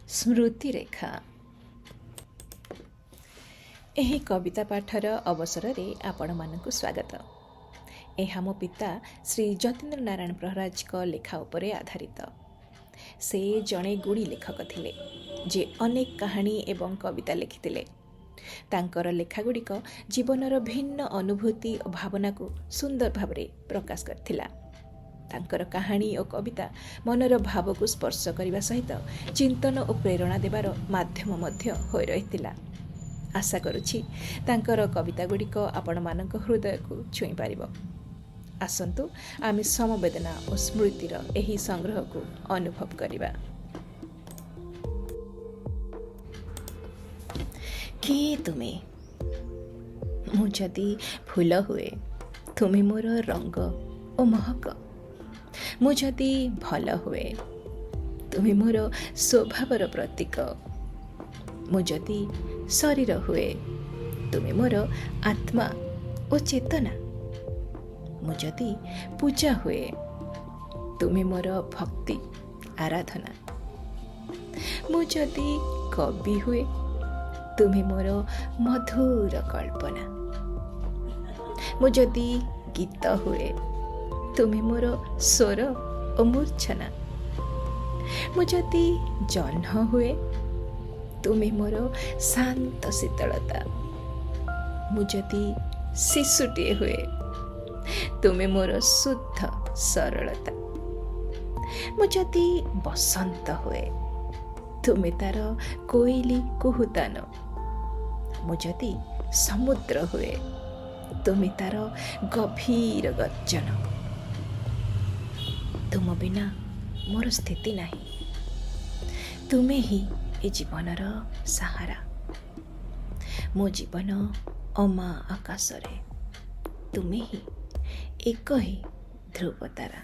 ସ୍ମୃତିରେଖା। ଏହି କବିତା ପାଠର ଅବସରରେ ଆପଣମାନଙ୍କୁ ସ୍ୱାଗତ। ଏହା ମୋ ପିତା ଶ୍ରୀ ଯତୀନ୍ଦ୍ର ନାରାୟଣ ପ୍ରହରାଜଙ୍କ ଲେଖା ଉପରେ ଆଧାରିତ। ସେ ଜଣେ ଗୁଣୀ ଲେଖକ ଥିଲେ, ଯେ ଅନେକ କାହାଣୀ ଏବଂ କବିତା ଲେଖିଥିଲେ। ତାଙ୍କର ଲେଖାଗୁଡ଼ିକ ଜୀବନର ଭିନ୍ନ ଅନୁଭୂତି ଓ ଭାବନାକୁ ସୁନ୍ଦର ଭାବରେ ପ୍ରକାଶ କରିଥିଲା। ତାଙ୍କର କାହାଣୀ ଓ କବିତା ମନର ଭାବକୁ ସ୍ପର୍ଶ କରିବା ସହିତ ଚିନ୍ତନ ଓ ପ୍ରେରଣା ଦେବାର ମାଧ୍ୟମ ମଧ୍ୟ ହୋଇ ରହିଥିଲା। ଆଶା କରୁଛି, ତାଙ୍କର କବିତାଗୁଡ଼ିକ ଆପଣମାନଙ୍କ ହୃଦୟକୁ ଛୁଇଁ ପାରିବ। ଆସନ୍ତୁ, ଆମେ ସମବେଦନା ଓ ସ୍ମୃତିର ଏହି ସଂଗ୍ରହକୁ ଅନୁଭବ କରିବା। କିଏ ତୁମେ? ମୁଁ ଯଦି ଫୁଲ ହୁଏ, ତୁମେ ମୋର ରଙ୍ଗ ଓ ମହକ। ମୁଁ ଯଦି ଭଲ ହୁଏ, ତୁମେ ମୋର ସ୍ୱଭାବର ପ୍ରତୀକ। ମୁଁ ଯଦି ଶରୀର ହୁଏ, ତୁମେ ମୋର ଆତ୍ମା ଓ ଚେତନା। ମୁଁ ଯଦି ପୂଜା ହୁଏ, ତୁମେ ମୋର ଭକ୍ତି ଆରାଧନା। ମୁଁ ଯଦି କବି ହୁଏ, ତୁମେ ମୋର ମଧୁର କଳ୍ପନା। ମୁଁ ଯଦି ଗୀତ ହୁଏ, ତୁମେ ମୋର ସ୍ୱର ଓ ମୂର୍ଚ୍ଛନା। ମୁଁ ଯଦି ଜହ୍ନ ହୁଏ, ତୁମେ ମୋର ଶାନ୍ତ ଶୀତଳତା। ମୁଁ ଯଦି ଶିଶୁଟିଏ ହୁଏ, ତୁମେ ମୋର ଶୁଦ୍ଧ ସରଳତା। ମୁଁ ଯଦି ବସନ୍ତ ହୁଏ, ତୁମେ ତାର କୋଇଲି କୁହୁତାନ। ମୁଁ ଯଦି ସମୁଦ୍ର ହୁଏ, ତୁମେ ତାର ଗଭୀର ଗର୍ଜନ। ତୁମ ବିନା ମୋର ସ୍ଥିତି ନାହିଁ। ତୁମେ ହିଁ ଏ ଜୀବନର ସାହାରା। ମୋ ଜୀବନ ଅମା ଆକାଶରେ ତୁମେ ହିଁ ଏକ ହିଁ ଧ୍ରୁବ ତାରା।